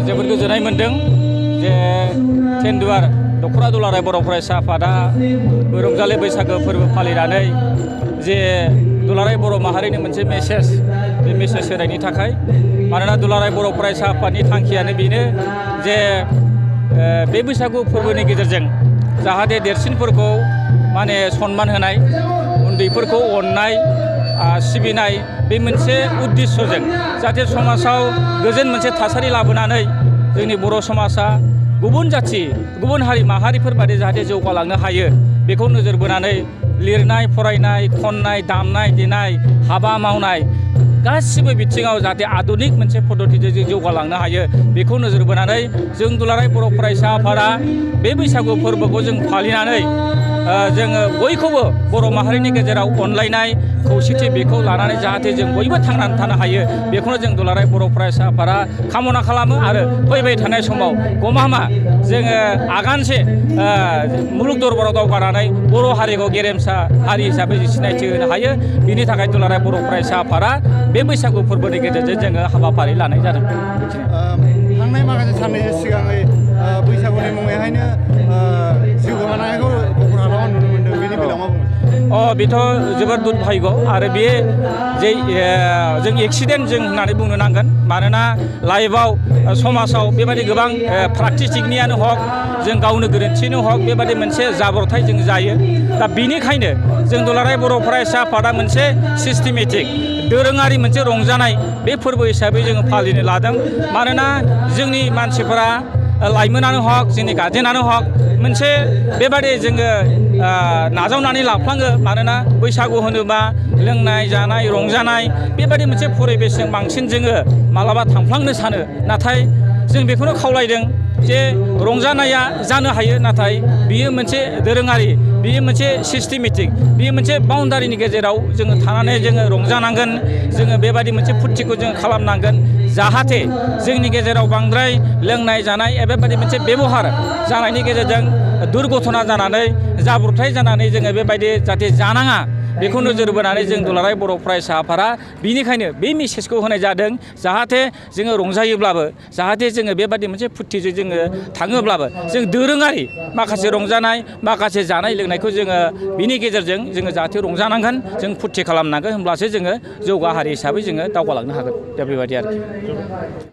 जोबोद गोजोननाय मोनदों जे तेन्डुवार दख'रा दुलाराय बर' फरायसा आफादा रंजालि बैसागो फोरबो फालिनानै जे दुलाराय बर' माहारिनि मोनसे मेसेज बे मेसेज होनायनि थाखाय मानोना दुलाराय बर' फरायसा आफादनि थांखियानो बेनो जे बे बैसागु फोरबोनि गेजेरजों जाहाथे देरसिनफोरखौ माने सन्मान होनाय उन्दैफोरखौ अननाय सिबिनाय बे मोनसे उद्देश्यजों जाहाथे समाजाव गोजोन मोनसे थासारि लाबोनानै जोंनि बर' समाजा गुबुन जाथि गुबुन हारि माहारिफोर बादि जाहाथे जौगालांनो हायो बेखौ नोजोर बोनानै लिरनाय फरायनाय खननाय दामनाय देनाय हाबा मावनाय गासिबो बिथिङाव जाहाथे आधुनिक मोनसे पद्धतिजों जों जौगालांनो हायो बेखौ नोजोर बोनानै जों दुलाराय बर' फरायसा आफादा बे बैसागु फोरबोखौ जों फालिनानै जोङो बयखौबो बर' माहारिनि गेजेराव अनलायनाय खौसेथि बेखौ लानानै जाहाथे जों बयबो थांनानै थानो हायो बेखौनो जों दुलाराय बर' फरायसा आफादा कामना खालामो आरो फैबाय थानाय समाव गमामा जोङो आगानसे मुलुग दरबाराव दावगानानै बर' हारिखौ गेरेमसा हारि हिसाबै सिनायथि होनो हायो बिनि थाखाय दुलाराय बर' फरायसा आफादा बे बैसागु फोरबोनि गेजेरजों जोङो हाबाफारि लानाय जादों। थांनाय माखासे साननैसो सिगाङै बैसागुनि मुङैहायनो जिउ गोमानायखौ क'क्राझाराव नुनो मोनदों बेनि बेलायाव मा बुङो? बेथ' जोबोद दुर्भाग्य आरो बे जे जों एक्सिडेन्ट जों होननानै बुंनो नांगोन मानोना लाइफआव समाजाव बेबायदि गोबां प्रेक्टिसिंनियानो हक जों गावनो गोरोन्थिनो हक बेबायदि मोनसे जाब्रबथाय जों जायो दा बिनिखायनो जों दुलाराय बर' फरायसा आफादा मोनसे सिस्टेमेटिक दोरोङारि मोनसे रंजानाय बे फोरबो हिसाबै जोङो फालिनो लादों मानोना जोंनि मानसिफोरा लाइमोनानो हक जोंनि गार्जेनानो हक मोनसे बेबादि जोङो नाजावनानै लाफ्लाङो मानोना बैसागु होनोबा लोंनाय जानाय रंजानाय बेबादि मोनसे परिबेसजों बांसिन जोङो मालाबा थांफ्लांनो सानो नाथाय जों बेखौनो खावलायदों जे रंजानाया जानो हायो नाथाय बियो मोनसे दोरोङारि बियो मोनसे सिस्टेमेटिक बियो मोनसे बाउन्डारिनि गेजेराव जोङो थानानै जोङो रंजानांगोन जोङो बेबादि मोनसे फुरथिखौ जों खालामनांगोन जाहाथे जोंनि गेजेराव बांद्राय लोंनाय जानाय बेबायदि मोनसे बेबहार जानायनि गेजेरजों दुर्घटना जानानै जाब्रबथाय जानानै जोङो बेबायदि जाहाथे जानाङा बेखौ नोजोर बोनानै जों दुलाराय बर' फरायसा आफादा बिनिखायनो बे मेसेजखौ होनाय जादों जाहाथे जोङो रंजायोब्लाबो जाहाथे जोङो बेबादि मोनसे फुरथिजों जोङो थाङोब्लाबो जों दोरोङारि माखासे रंजानाय माखासे जानाय लोंनायखौ जोङो बिनि गेजेरजों जोङो जाहाथे रंजानांगोन जों फुरथि खालामनांगोन होमब्लासो जोङो जौगा हारि हिसाबै जोङो दावगालांनो हागोन दा बेबायदि आरोखि।